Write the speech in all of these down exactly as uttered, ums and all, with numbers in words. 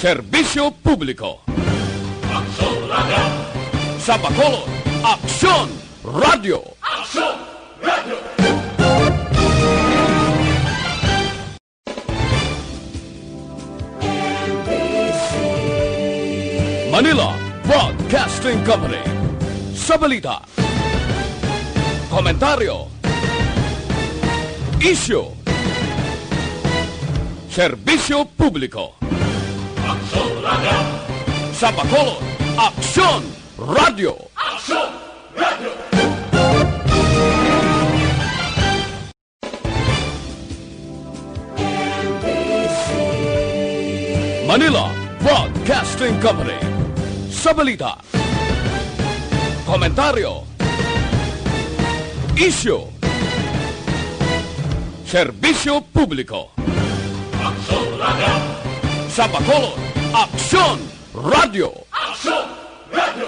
Serbisyo Publiko. Aksyon Radio. Sa Bacolod, Aksyon Radio. Aksyon Radio. Manila Broadcasting Company. Sa balita, komentaryo, isyu, serbisyo publiko. Aksyon Radio. Sa Bacolod, Aksyon Radio. Aksyon Radio. Manila Broadcasting Company. Sa balita, komentaryo, isyu, serbisyo publiko. Aksyon Radio. Sa Bacolod, Aksyon Radio. Aksyon Radio.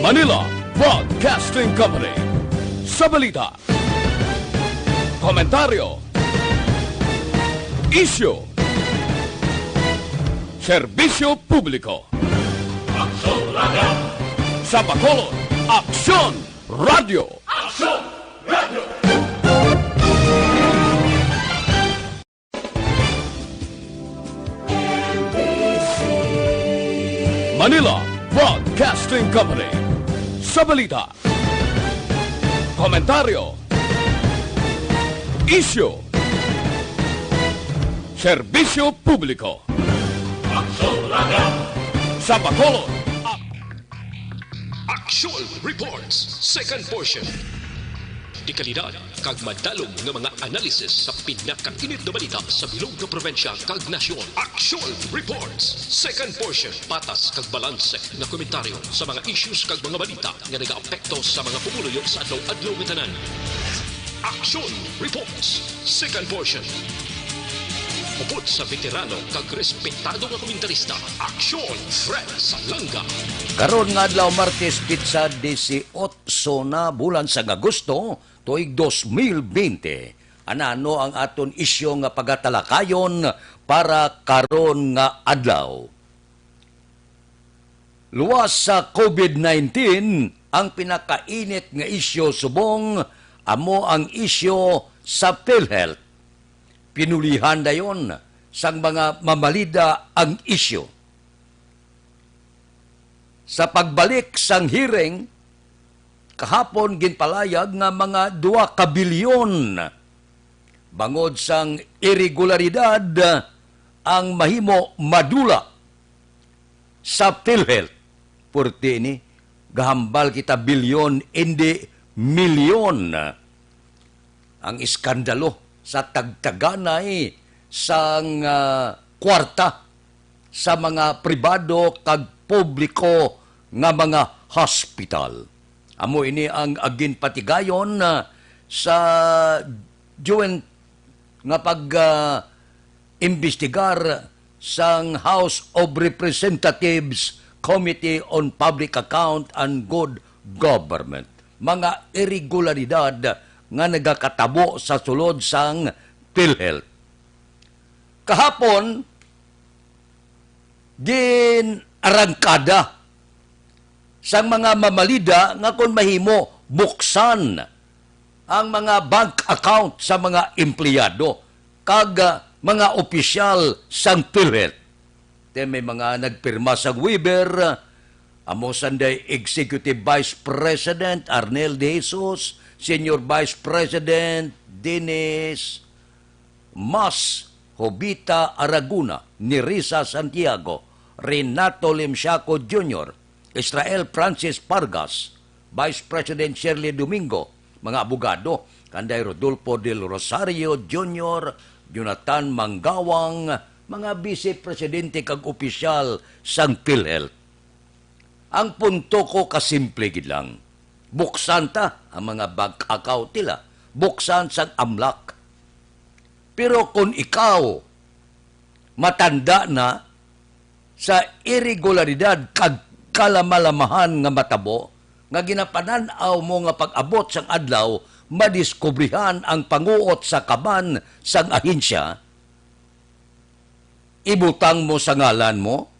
Manila Broadcasting Company. Sa balita, komentaryo, isyu, serbisyo publiko. Aksyon Radio. Sa Bacolod, Aksyon Radio. Aksyon Radio. Manila Broadcasting Company. Sa balita, komentaryo, isyu, serbisyo publiko. Aksyon Radio. Sa Bacolod, Ak- Aksyon Reports, second portion. Dekalidad kag madalom nga mga analysis sa pinakainit nga balita sa bilog nga probinsya kag nasyon. Aksyon Reports, second portion. Patas kag balanse nga komentaryo sa mga issues kag mga balita nga nagaapekto sa mga pumuluyo sa adlaw-adlaw nga tanan. Aksyon Reports, second portion. Upod sa veterano kag respetado nga komentarista, Aksyon Fred Salanga. Karon nga adlaw, Martes, pitsa disiotso na, bulan sang Agosto, tuig dos mil bente. Anano ang aton isyu nga pagatalakayon para karon nga adlaw? Luwas sa COVID nineteen, ang pinakainit nga isyu subong amo ang isyu sa PhilHealth. Pinulihan dayon sang mga mamalida ang isyu. Sa pagbalik sang hearing, kahapon ginpalayag nga mga dua ka bilyon bangod sang iregularidad ang mahimo madula sa PhilHealth. Purti ini, gahambal kita bilyon, indi milyon. Ang iskandalo sa tagtaganay sang, ah, kwarta sa mga pribado kag publiko nga mga hospital. Amo ini ang ginpatigayon, ah, sa joint nga pag, ah, imbestigar sang House of Representatives Committee on Public Account and Good Government, mga iregularidad nga nagakatabo sa sulod sang PhilHealth. Kahapon, gin-arangkada sang mga mamalida nga kon mahimo buksan ang mga bank account sa mga empleyado kag, ah, mga opisyal sang PhilHealth. Then may mga nagpirma sang waiver, amo sanday Executive Vice President Arnel De Jesus, Senior Vice President Dennis Mas, Jovita Aragona, Nerissa Santiago, Renato Limsiaco Junior, Israel Francis Pargas, Vice President Shirley Domingo, mga abogado, kanday Rodolfo Del Rosario Junior, Jonathan Manggawang, mga bise presidente kag opisyal sang PhilHealth. Ang punto ko kasimple gid lang. Buksan ta ang mga bank account nila. Buksan sang amlak. Pero kung ikaw matanda na sa iregularidad kag kalamalamahan nga matabo, nga ginapanan-aw mo nga pag-abot sang adlaw, madiskubrihan ang panguot sa kaban sang ahensya, ibutang mo sa ngalan mo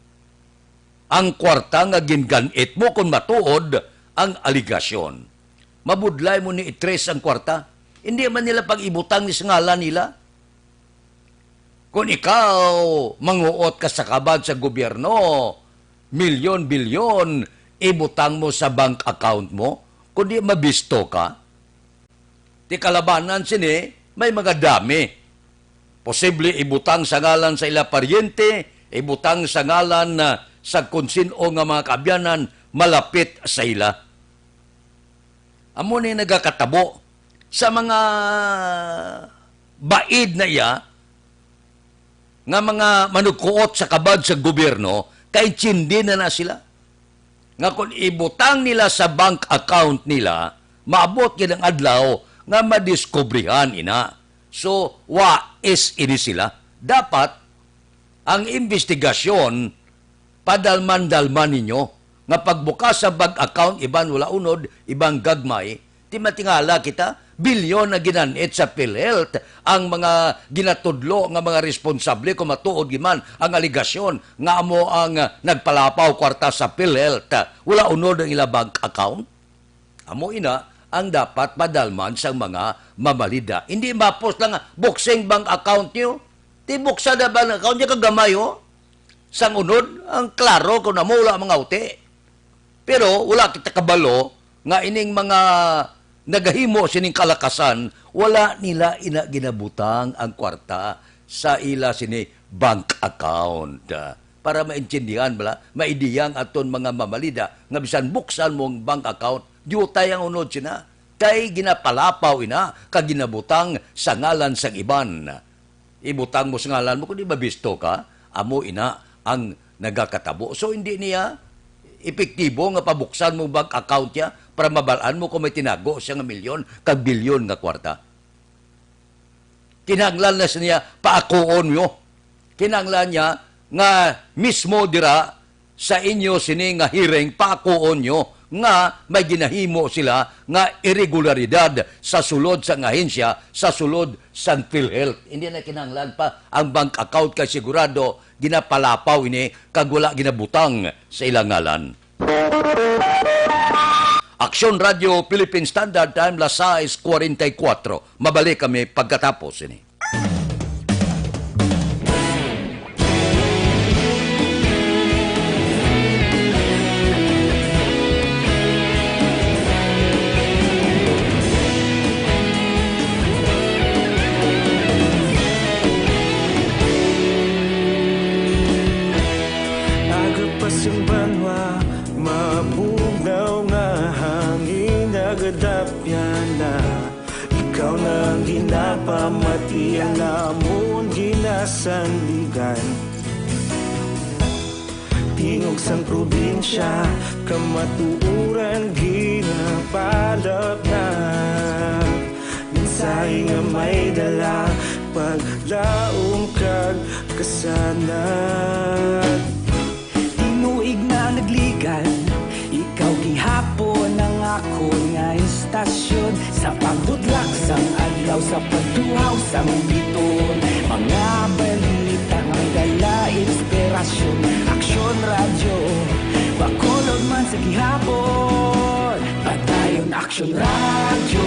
ang kwarta nga gingan-it mo kon matuod ang alegasyon. Mabudlay mo ni i-trace ang kwarta. Hindi man nila pag-ibutang ni sa ngalan nila. Kung ikaw manguot ka sa kaban sa gobyerno, milyon-bilyon, ibutang mo sa bank account mo, kundi mabisto ka. Ti kalabanan sini, may mga dami. Posible ibutang sa ngalan sa ila paryente, ibutang sa ngalan, ah, sa kung sin-o nga mga kaabyanan malapit sa ila. Amo ni nagakatabo sa mga baid na iya nga mga manugkuot sa kaban sa gobyerno, kay intindi na na sila nga kung ibutang nila sa bank account nila, maabot gid ang adlaw nga madiskubrihan ina. So, wais ini sila. Dapat ang imbestigasyon, padalman-dalman ninyo nga pagbukas sa bank account, iban wala unod, iban gagmay, ti matingala kita, bilyon na ginan-it sa PhilHealth ang mga ginatudlo nga mga responsable, kung matuod gid man ang alegasyon nga amo ang, ah, nagpalapaw kwarta sa PhilHealth, ah, wala unod ang ila bank account. Amo ina ang dapat madalman sang mga mamalida. Hindi mapos lang nga, "Buksing bank account niyo." Ti buksa na bank account niya, kagamay, oh. Sang unod, ang klaro kung amo wala mga uti. Pero wala kita kabalo nga ining mga nagahimo sining kalakasan, wala nila ina ginabutang ang kwarta sa ila sini bank account. Para maintindihan bala, maidiya ang aton mga mamalida nga bisan buksan mo ang bank account, diutay ang unod sina. Kay ginapalapaw ina kag ginabutang sa ngalan sang iban. Ibutang mo sa ngalan mo, kundi mabisto ka, amo ina ang nagakatabo. So, hindi niya epektibo nga pabuksan mo bank account niya para mabal-an mo kung may tinago siya nga milyon kag bilyon nga kwarta. Kinahanglan na siya paakuon mo. Kinahanglan niya nga mismo dira sa inyo sini nga hearing, paakuon nyo nga may ginahimo sila nga iregularidad sa sulod sang ahensya, sa sulod sang PhilHealth. Hindi na kinahanglan pa ang bank account kay sigurado ginapalapaw ini kag wala ginabutang sa ilang ngalan. Aksyon Radio Philippine Standard Time, las sais cuarenta y cuatro. Mabalik kami pagkatapos ini. Aga pa sing banwa, mabugnaw nga hangin, nagadapyan na. Ikaw na ang ginapamati, ang amon ginasandigan. Tingog sang probinsya, kamatuoran ginapalapnap. Mensahe nga may dala, paglaom kag kasanag. Tinuig na nagligan, ikaw gihapon ang akon nga istasyon. Sa pagbudlak sang adlaw, sa pagtuhaw sang biton, mga balita nga may dala inspirasyon. Aksyon Radyo, Bacolod man sa gihapon. Padayon Aksyon Radyo,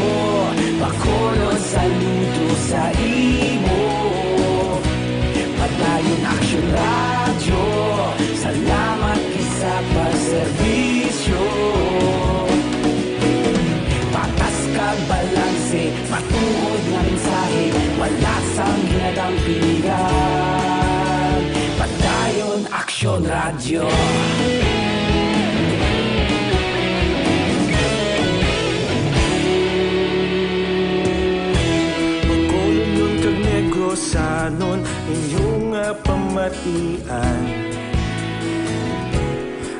Bacolod, saludo sa imo. Padayon Aksyon Radyo, salamat gid sa pagserbisyo. Patas kag balanse, matuod nga mensahe, wala sang ginadampingan. Padayon Aksyon Radyo. Bacolodnon kag Negrosanon, inyo nga pamatian.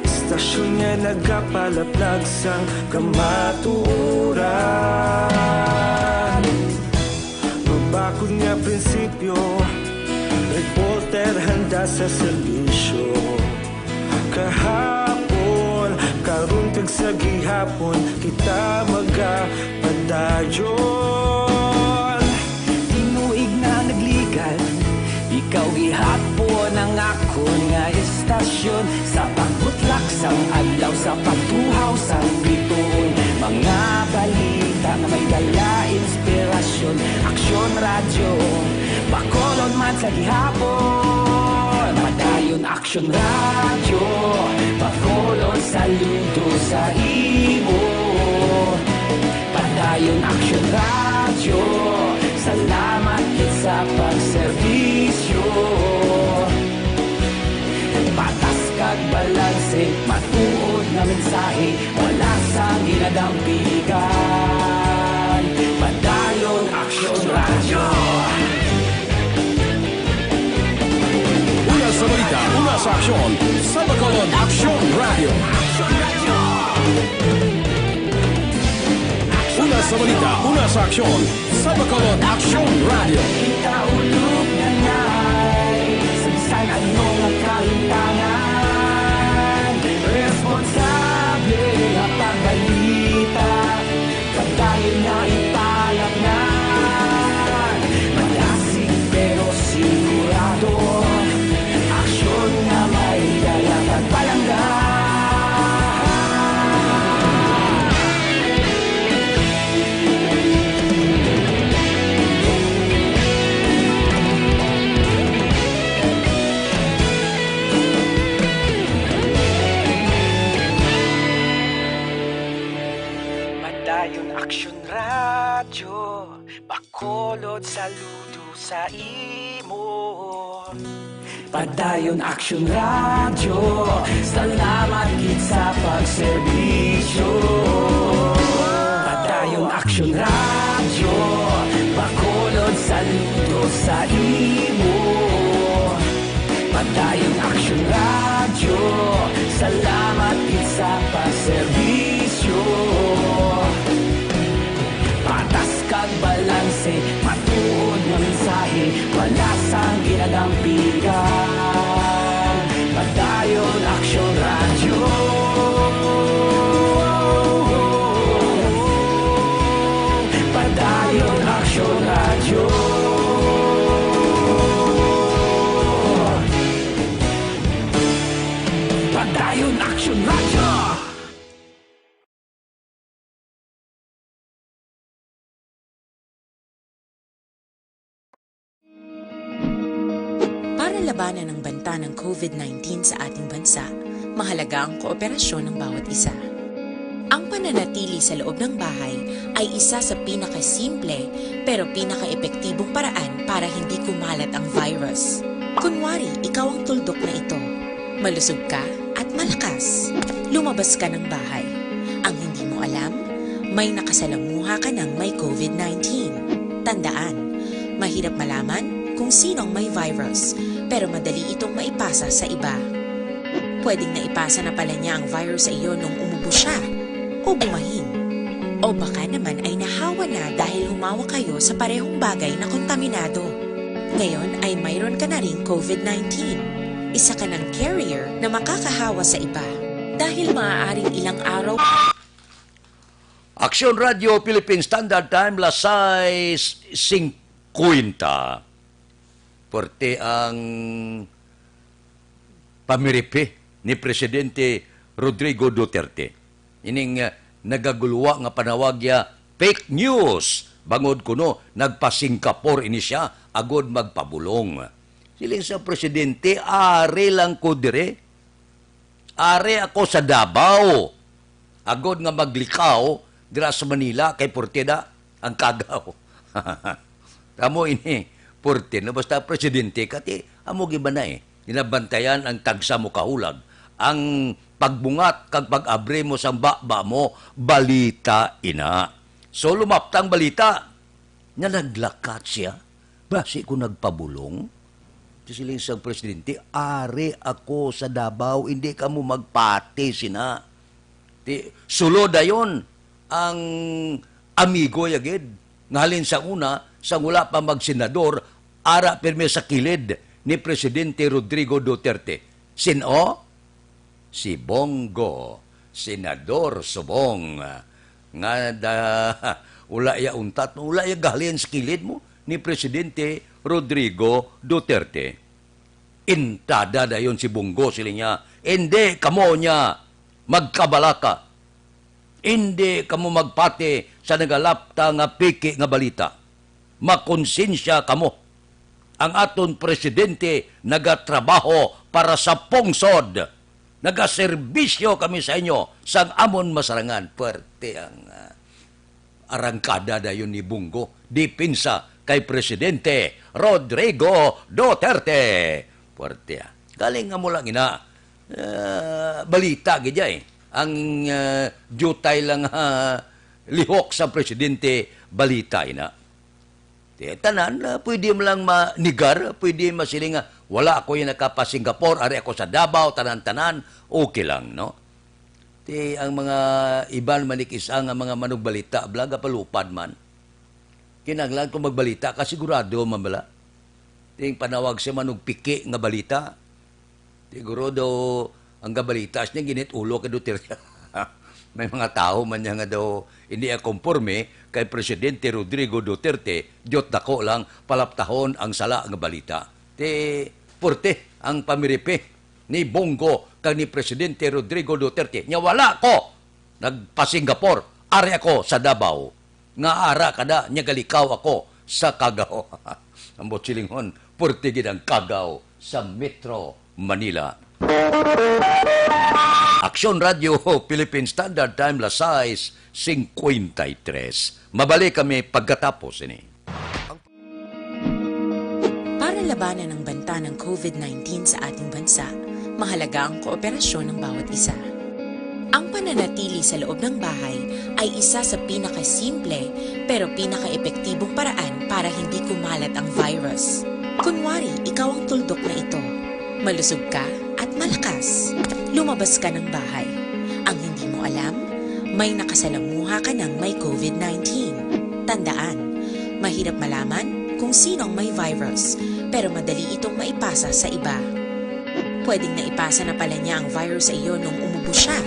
Istasyon nga nagapalaplag sang kamatuoran. Mabakod nga prinsipyo, reporter handa sa serbisyo. Kahapon, karon, kag sa Gihapon kita magapadayon. Tinuig na nagligal, ikaw gihapon ang akon nga estasyon. Sa pagbutlak sang adlaw, sa pagtuhaw sang bituon, mga balita nga may dala inspirasyon. Aksyon Radyo, Bacolod man sa gihapon. Padayon Aksyon Radyo, Bacolod, saludo sa imo. Padayon Aksyon Radyo, salamat gid sa pagserbisyo. Patas kag balanse, matuod nga mensahe, wala sang ginadampigan. Padayon Aksyon Radyo. Una sa balita, una sa aksyon, sa Bacolod Aksyon Radyo. Una sa balita, una sa aksyon, sa Bacolod Aksyon Radyo. Kita ulog na ngay, sa bisan ano nga kalimtangan, responsable nga pagbalita. Padayon nga ipalaknag, malasig pero sigurado. Aksyon nga may dala kag palangga. Padayon Aksyon Radyo, Bacolod, saludo sa imo. Padayon Aksyon Radyo, salamat gid sa pagserbisyo. Padayon Aksyon Radyo, Bacolod, saludo sa imo. Padayon Aksyon Radyo, salamat gid sa pagserbisyo. Patas kag balanse, matuod nga mensahe, wala sang ginadampigan. Padayon Aksyon Radyo. Padayon Aksyon Radyo. Padayon Aksyon Radyo. Para labanan ang banta ng COVID nineteen sa ating bansa, mahalaga ang kooperasyon ng bawat isa. Ang pananatili sa loob ng bahay ay isa sa pinakasimple pero pinakaepektibong paraan para hindi kumalat ang virus. Kunwari, ikaw ang tuldok na ito. Malusog ka at malakas. Lumabas ka ng bahay. Ang hindi mo alam, may nakasalamuha ka ng may COVID nineteen. Tandaan, mahirap malaman kung sino ang may virus, pero madali itong maipasa sa iba. Pwedeng naipasa na pala niya ang virus sa iyo nung umubo siya, o bumahin. O baka naman ay nahawa na dahil humawak kayo sa parehong bagay na kontaminado. Ngayon ay mayroon ka na ring COVID nineteen. Isa ka ng carrier na makakahawa sa iba. Dahil maaaring ilang araw Aksyon Radyo Philippine Standard Time, las sais singkwenta. Puwerte ang pamiripi ni Presidente Rodrigo Duterte. Ining, ah, nagaguluwa nga panawag ya fake news, bangod kuno nagpa-Singapore ini siya agod magpabulong. Siling sa presidente, "Ari lang ko dire. Ari ako sa Davao. Agod nga maglikaw dira sa Manila kay puwerte na ang kagaw." Amo ini, puwerte na basta presidente ka, ti amo gid ba na eh. Ginabantayan ang tagsa mo kahulag. Ang pagbungat kag pag-abri mo sang baba mo, balita ina. So, lumapta ang balita nga naglakat siya. Basi ko nagpabulong. Siling sang presidente, "Ari ako sa Davao, hindi kamo magpati sina." Ti, sulod dayon ang amigo ya gid, nga halin sa una, sang wala pa magsenador, ara pirmi sa kilid ni Presidente Rodrigo Duterte. Sin-o? Si Bongo. Senador subong nga da, wala ya untat, wala ya gahalin sa kilid mo ni Presidente Rodrigo Duterte. Intada dayon si Bunggo, siling niya, "Hindi kamo niya magkabalaka. Hindi kamo magpati sa nagalapta nga piki nga balita. Makonsensya kamo. Ang aton presidente nagatrabaho para sa pungsod. Nagaserbisyo kami sa inyo sang amon masarangan." Puwerte ang, ah, arangkada dayon ni Bunggo, depensa kay Presidente Rodrigo Duterte. Puwerte, ah. Galing nga mo lang ina, ah, balita gid ya, eh. Ang, ah, diutay lang, ah, lihok sa presidente, balita ina. Ti, tanan, ah, pwede mo lang manigar, pwede masiling nga, "Wala ako yung nakapa-Singapore, ari ako sa Davao, tanan-tanan, okay lang," no? Ti, ang mga iban manikis-a nga mga manugbalita, bala, gapalupad man. Kinahanglan kung magbalita ka, sigurado man bala. Ti, ang panawag sa manugpiki nga balita, siguro daw ang gabalita niya ginit ulo kay Duterte. May mga tawo man niya nga daw hindi konporme kay Presidente Rodrigo Duterte, diyot dako lang palaptahon ang sala nga balita. Ti, purte ang pamiripi ni Bunggo kag ni Presidente Rodrigo Duterte. Nya wala ko nagpa-Singapore, ari ako sa Davao. Nga ara kada nya galikaw ako sa Cagao. Ambot silingon, purte gid ang Cagao sa Metro Manila. Aksyon Radio, Philippine Standard Time, las sais cincuenta y tres. Mabalik kami pagkatapos ini. Para labanan ang banta ng covid nineteen sa ating bansa, mahalaga ang kooperasyon ng bawat isa. Ang pananatili sa loob ng bahay ay isa sa pinakasimple pero pinakaepektibong paraan para hindi kumalat ang virus. Kunwari, ikaw ang tuldok na ito. Malusog ka at malakas. Lumabas ka ng bahay. Ang hindi mo alam, may nakasalamuha ka ng may covid nineteen. Tandaan, mahirap malaman kung sino ang may virus, pero madali itong maipasa sa iba. Pwedeng naipasa na pala niya ang virus sa iyo nung umubo siya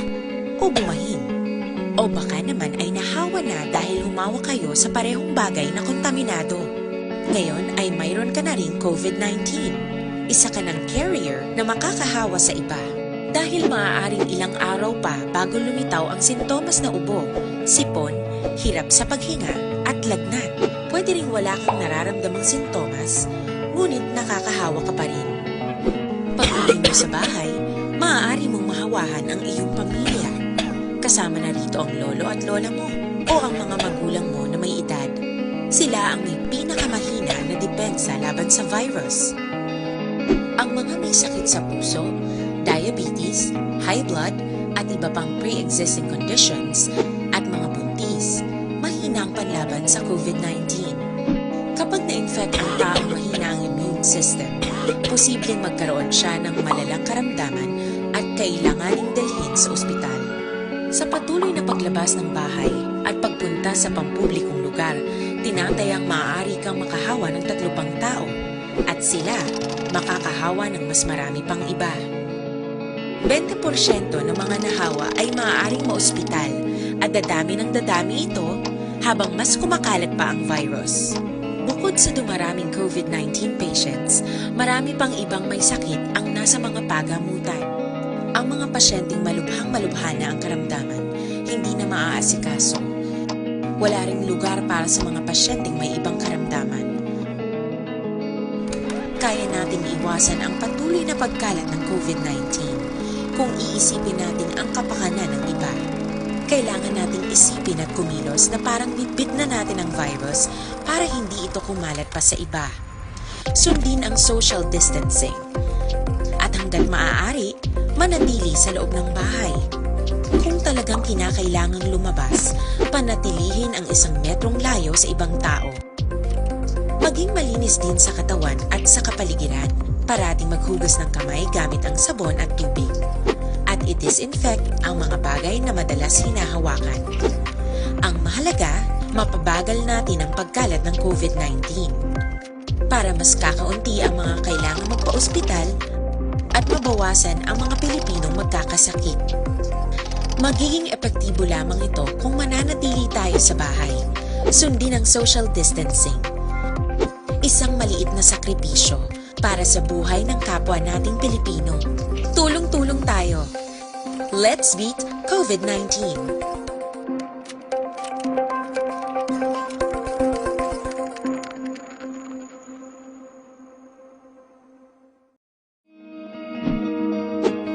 o bumahin. O baka naman ay nahawa na dahil humawak kayo sa parehong bagay na kontaminado. Ngayon ay mayroon ka na ring covid nineteen. Isa ka ng carrier na makakahawa sa iba. Dahil maaaring ilang araw pa bago lumitaw ang sintomas na ubo, sipon, hirap sa paghinga, at lagnat. Pwede ring wala kang nararamdamang sintomas, ngunit nakakahawa ka pa rin. Pag-uwi mo sa bahay, maaari mong mahawahan ang iyong pamilya. Kasama na rito ang lolo at lola mo o ang mga magulang mo na may edad. Sila ang may pinakamahina na depensa laban sa virus. Ang mga may sakit sa puso, diabetes, high blood, at iba pang pre-existing conditions, at mga buntis, mahina ang panlaban sa covid nineteen. Kapag na-infect ang taong mahina ang immune system, posibleng magkaroon siya ng malalang karamdaman at kailanganing dalhin sa ospital. Sa patuloy na paglabas ng bahay at pagpunta sa pampublikong lugar, tinatayang maaari kang makahawa ng tatlo pang tao at sila makakahawa ng mas marami pang iba. Bente porsyento ng mga nahawa ay maaaring maospital at dadami ng dadami ito habang mas kumakalat pa ang virus. Bukod sa dumaraming covid nineteen patients, marami pang ibang may sakit ang nasa mga pagamutan. Ang mga pasyenteng malubhang-malubha na ang karamdaman, hindi na maaasikaso. Wala ring lugar para sa mga pasyenteng may ibang karamdaman. Kaya nating iwasan ang patuloy na pagkalat ng covid nineteen kung iisipin natin ang kapakanan ng iba. Kailangan nating isipin at kumilos na parang bitbit na natin ang virus para hindi ito kumalat pa sa iba. Sundin ang social distancing. At hanggat maaari, manatili sa loob ng bahay. Kung talagang kinakailangang lumabas, panatilihin ang isang metrong layo sa ibang tao. Maging malinis din sa katawan at sa kapaligiran. Parating maghugas ng kamay gamit ang sabon at tubig. At i-disinfect ang mga bagay na madalas hinahawakan. Ang mahalaga, mapabagal natin ang pagkalat ng covid nineteen. Para mas kakaunti ang mga kailangang magpa-ospital at mabawasan ang mga Pilipinong magkakasakit. Magiging epektibo lamang ito kung mananatili tayo sa bahay. Sundin ang social distancing. Isang maliit na sakripisyo para sa buhay ng kapwa nating Pilipino. Tulong-tulong tayo. Let's beat COVID nineteen.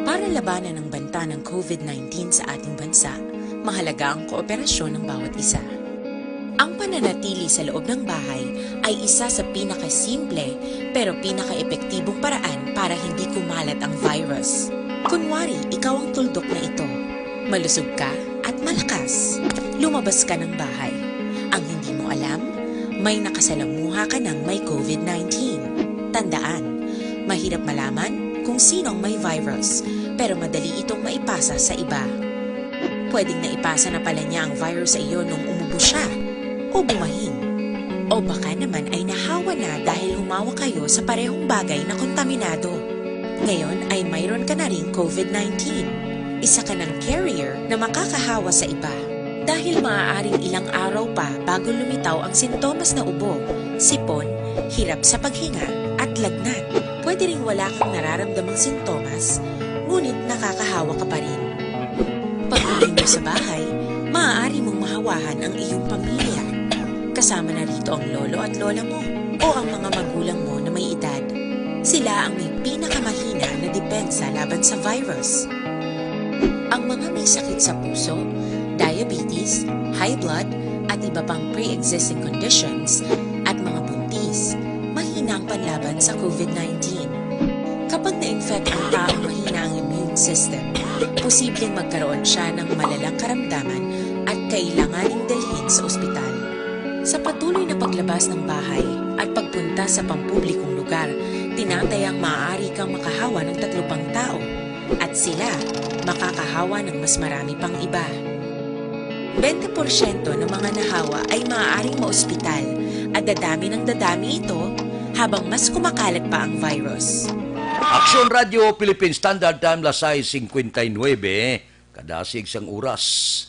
Para labanan ang banta ng COVID nineteen sa ating bansa, mahalaga ang kooperasyon ng bawat isa. Ang pananatili sa loob ng bahay ay isa sa pinakasimple pero pinakaepektibong paraan para hindi kumalat ang virus. Kunwari, ikaw ang tuldok na ito. Malusog ka at malakas. Lumabas ka ng bahay. Ang hindi mo alam, may nakasalamuha ka ng may COVID nineteen. Tandaan, mahirap malaman kung sino ang may virus, pero madali itong maipasa sa iba. Pwedeng naipasa na pala niya ang virus sa iyo nung umubo siya, o bumahin. O baka naman ay nahawa na dahil humawak kayo sa parehong bagay na kontaminado. Ngayon ay mayroon ka na ring COVID nineteen. Isa ka ng carrier na makakahawa sa iba. Dahil maaaring ilang araw pa bago lumitaw ang sintomas na ubo, sipon, hirap sa paghinga, at lagnat. Pwede ring wala kang nararamdamang sintomas, ngunit nakakahawa ka pa rin. Pag-uwi mo sa bahay, maaari mong mahawahan ang iyong pamilya. Kasama na rito ang lolo at lola mo o ang mga magulang mo na may edad. Sila ang may pinakamahina na depensa laban sa virus. Ang mga may sakit sa puso, diabetes, high blood, at iba pang pre-existing conditions, at mga buntis, mahina ang panlaban sa COVID nineteen. Kapag na-infect ang taong mahina ang immune system, posibleng magkaroon siya ng malalang karamdaman at kailanganing dalhin sa ospital. Sa patuloy na paglabas ng bahay at pagpunta sa pampublikong lugar, tinatayang maaari kang makahawa ng tatlo pang tao, at sila makakahawa ng mas marami pang iba. Bente porsyento ng mga nahawa ay maaaring maospital, at dadami ng dadami ito habang mas kumakalat pa ang virus. Aksyon Radio Philippine Standard Time, las sais cincuenta y nueve, kadasig sang oras.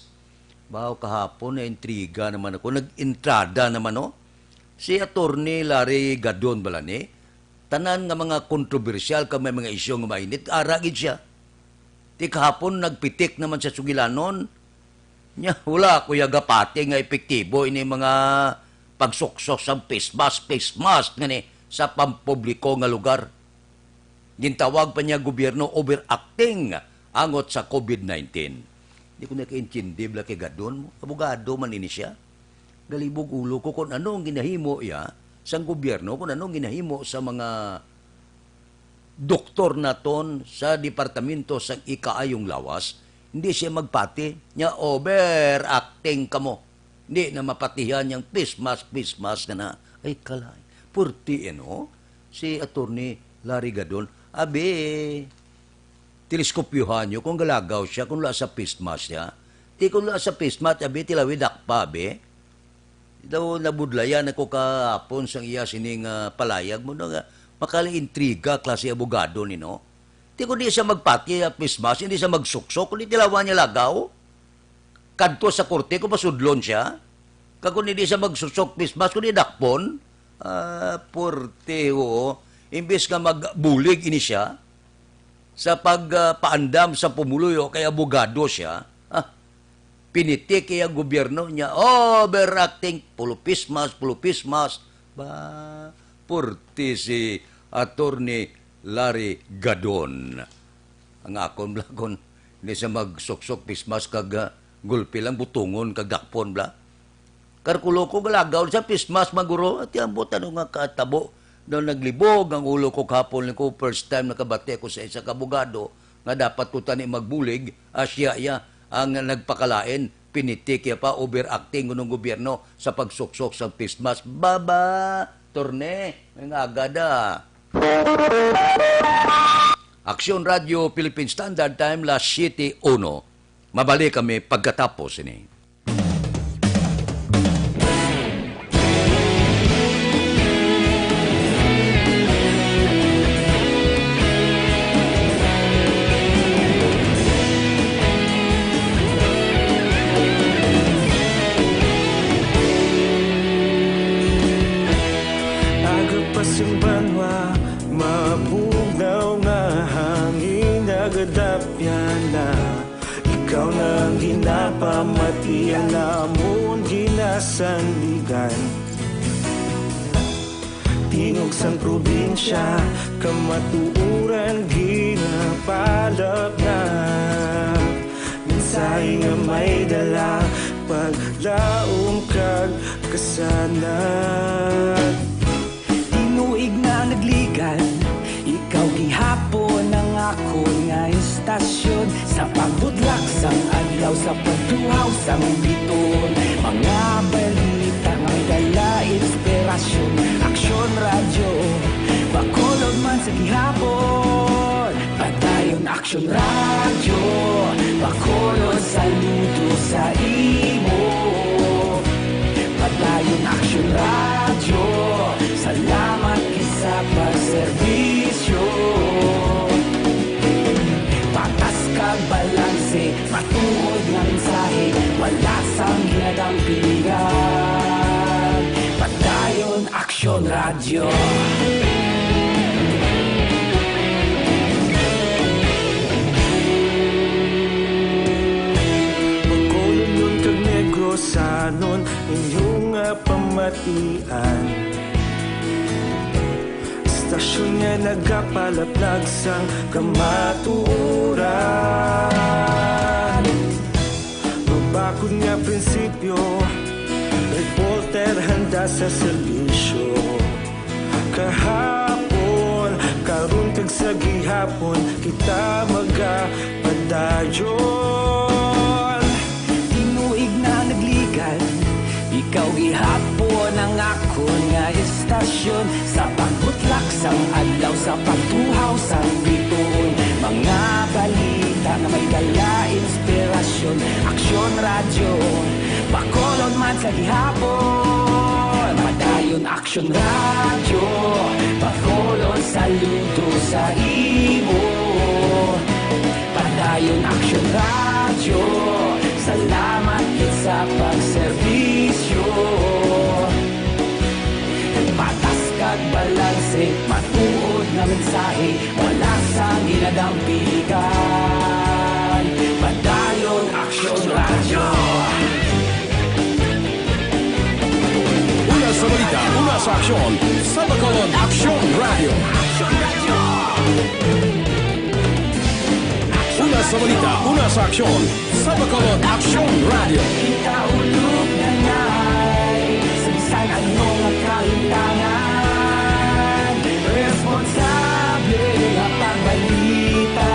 Baw, kahapon na-intriga naman ako, nag-entrada naman, no? Si Attorney Larry Gadon bala ni, tanan nga mga kontrobersyal kag may mga isyu nga mainit, ara gid sia. Ti kahapon nagpitik naman sa sugilanon. Nya, wala ko ya gapati nga epektibo ini mga pagsuksok sa face mask, face mask ngani sa pampubliko nga lugar. Gintawag pa niya gobyerno overacting angot sa COVID nineteen. Di ko nakaintindi bala kay Gadon mo. Abogado man ini siya. Galibog ulo ko kung ano ang ginahimo iya sang gobyerno, kung ano ang ginahimo sa mga doktor naton sa Departamento sang Ikaayong Lawas. Hindi siya magpati niya, overacting kamo. Hindi na mapatihan yang face mask, face mask nga na. Ay, kalay. Purti, eh, no? Si Attorney Larry Gadon, abi, teleskopyohan niyo kung galagaw siya, kung wala sa face mask siya. Ti kung wala sa face mask, abi, tilawi dakpa, abi. Daw nabudlayan ako kahapon sang iya sining, ah, palayag mo na nga, makalaintriga klase abogado ni, no? Ti kung di siya magpati, ah, face mask, hindi siya magsuksok, kundi tilawan niya lagaw. Kadto sa korte kung pasudlon siya. Kag kung hindi siya magsuksok face mask, kundi dakpon, ah, purte, oo. Imbis nga magbulig ini siya sa pag, ah, paandam sa pumuluyo kay abogado siya, ah, pinitik iya gobyerno niya, overacting, pulo face mask, pulo face mask. Ba, purti si Attorney Larry Gadon. Ang akon bala kon hindi siya magsuksok face mask kag, ah, gulpi lang butungon kag dakpon bala. Karkulo ko galagaw sa face mask, maguro, at ambot ano nga katabo. Daw naglibog ang ulo ko kahapon, ko first time nakabati ako sa isa ka abogado nga dapat ko tani magbulig, asya iya ang nagpakalain, pinitik iya pa, overacting kunong gobyerno sa pagsuksok sa face mask. Baba, torne, may nga agada. Aksyon Radio Philippine Standard Time, las siete uno. Mabalik kami pagkatapos ini. Sandigan. Tingog sang probinsya, kamatuoran ginapalapnap. Mensahe nga may dala, paglaom kag kasanag. Tinuig na nagligan, ikaw gihapon ang akon nga istasyon. Sa pagbutlak sang adlaw, sa pagtuhaw sang bituon, mga balita nga may dala inspirasyon. Aksyon Radyo, Bacolod man sa gihapon. Padayon Aksyon Radyo, Bacolod, saludo sa imo. Padayon Aksyon Radyo, salamat gid sa pagserbisyo. Patas kag balanse, matuod nga mensahe, wala sang ginadampigan. Padayon Aksyon Radyo. Bacolodnon kag Negrosanon, inyo nga pamatian. Istasyon nga nagapalaplag sang kamatuoran. Mabakod nga prinsipyo, reporter handa sa serbisyo. Kahapon, karon kag sa gihapon, kita magapadayon. Tinuig na nagligan, ikaw gihapon ang akon nga istasyon. Sa pagbutlak sang adlaw, sa pagtuhaw sang bituon, mga balita nga may dala inspirasyon. Aksyon Radyo, Bacolod man sa gihapon. Padayon Aksyon Radyo, Bacolod, saludo sa imo. Padayon Aksyon Radyo, salamat gid sa pagserbisyo. Patas kag balanse, matuod nga mensahe, wala sang ginadampigan. Padayon Aksyon Radyo. Una sa balita, una sa aksyon, sa Bacolod Aksyon Radyo. Una sa balita, una sa aksyon, sa Bacolod Aksyon Radyo. Kita ulog na ngay, sa bisan ano nga kalimtangan, responsable nga pagbalita,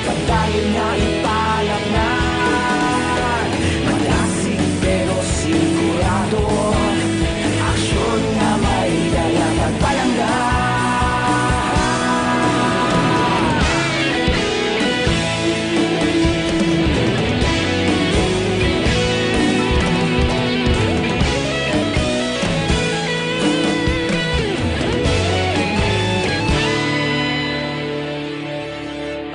kag dayon nga ipalapngan. Malasig pero sigurado, aksyon nga may dala pagpalangga.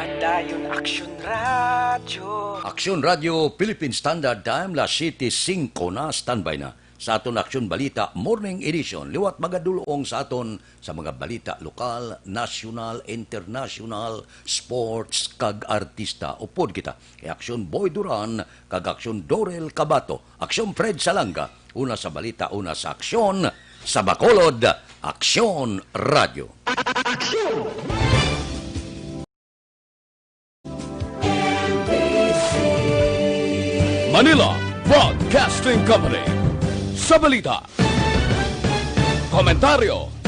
Padayon Aksyon Radyo. Aksyon Radyo, Philippine Standard Time, las siete singko na, standby na sa aton Aksyon Balita Morning Edition. Liwat magadulong sa aton sa mga balita lokal, nasyonal, internasyonal, sports, kag artista. Upod kita kay Aksyon Boy Duran kag Aksyon Dorel Cabato, Aksyon Fred Salanga, una sa balita, una sa aksyon, sa Bacolod, Aksyon Radyo. Manila Broadcasting Company. Sa balita, komentaryo,